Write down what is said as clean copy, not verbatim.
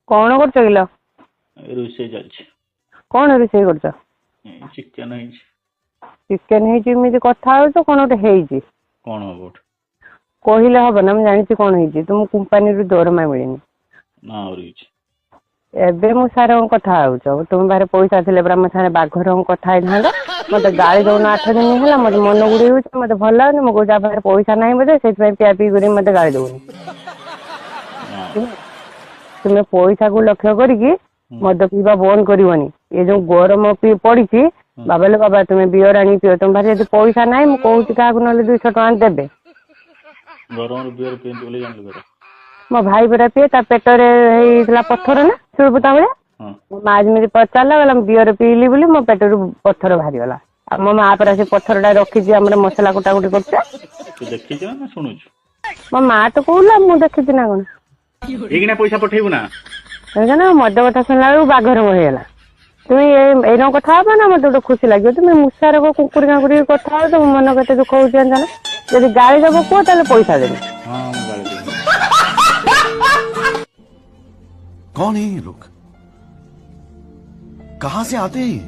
କଣ କରୁଛ କିଲୋ? ରୋଷେଇ ଚାଲିଛି। କଣ ରୋଷେଇ କରୁଛ? ଚିକେନ ହେଇଛି। ଚିକେନ ହେଇଛି? ଏମିତି କଥା ହଉଛ, କଣ ଗୋଟେ ହେଇଛି। କଣ ହବ ଗୋଟେ? କହିଲେ ହବ ନା, ମୁଁ ଜାଣିଛି କଣ ହେଇଛି। ତୁମ କମ୍ପାନୀରୁ ଦରମା ମିଳିନି। ନା, ଆହୁରି କିଛି। ଏବେ ମୁଁ ସାରଙ୍କ କଥା ହଉଛ। ତୁମ ପାଖରେ ପଇସା ଥିଲେ ପରା ମୋ ସାଙ୍ଗରେ ବାଘ ରଙ୍ଗ କଥା ହେଇଥାନ୍ତ। ମତେ ଗାଳି ଦଉନ 8 ଦିନ ହେଲା, ମତେ ମନ ଗୁଡେଇ ହଉଛି, ମତେ ଭଲ ଲାଗୁନି। ମୁଁ କହୁଛି ଆ ପାଖରେ ପଇସା ନାହିଁ ବୋଧେ, ସେଇଥିପାଇଁ ପିଆ ପିଇ କରି ମତେ ଗାଳି ଦଉନି। ନା। ତୁମେ ପଇସାକୁ ଲକ୍ଷ୍ୟ କରିକି ମଦ ପିଇବା ବନ୍ଦ କରିବନି। ଏ ଯୋଉ ଗରମ ପଡିଛି, ବାବାଲୋ ବାବା, ତୁମେ ବିୟର ଆଣିକି ପିଅ। ତମ ପାଖରେ ଯଦି ପଇସା ନାହିଁ, ମୁଁ କହୁଛି କାହାକୁ ନହେଲେ 200 ଟଙ୍କା ଦେବେ। ଗରମରେ ବିୟର ପିଅନ୍ତି ବୋଲି ଜାଣିଲୁ କେତେ? ମୋ ଭାଇ ପରା ପିଏ। ତା ପେଟରେ ହେଇଥିଲା ପଥର ନା ଶିଳପୁତା ଭଳିଆ। ମୋ ମା ଯେମିତି ପଚାରିଲା, କହିଲା ମୁଁ ବିୟର ପିଇଲି ବୋଲି ମୋ ପେଟରୁ ପଥର ବାହାରିଗଲା। ଆଉ ମୋ ମା ପରା ସେ ପଥରଟା ରଖିଛି, ଆମର ମସଲା କୁଟାକୁଟି କରୁଛି। ତୁ ଦେଖିଛୁ ନା ଶୁଣୁଛୁ? ମୋ ମା ତ କହୁଲା, ମୁଁ ଦେଖିଛି ନା କଣ? ଏଇକିନା ପଇସା ପଠେଇବୁ ନା? ଜାଣିଛ ନା, ମଦ କଥା ଶୁଣିଲା ବେଳକୁ ବାଘ ରଙ୍ଗ ହେଇଗଲା। ତୁମେ ଏଇରକମ କଥା ହବ ନା, ମତେ ଗୋଟେ ଖୁସି ଲାଗିବ। ତୁମେ ମୂଷା ରୋଗ କୁକୁରି କାଙ୍କୁରି କଥା ହବ, ତମ ମନ କେତେ ଦୁଃଖ ହଉଛି ଜାଣିଛ ନା? ଯଦି ଗାଳି ଦବ କୁହ, ତାହେଲେ ପଇସା ଦେବି। ହଁ, ମୁଁ ଗାଳି ଦେବି। कौन है ये लोग? कहां से आते हैं ये?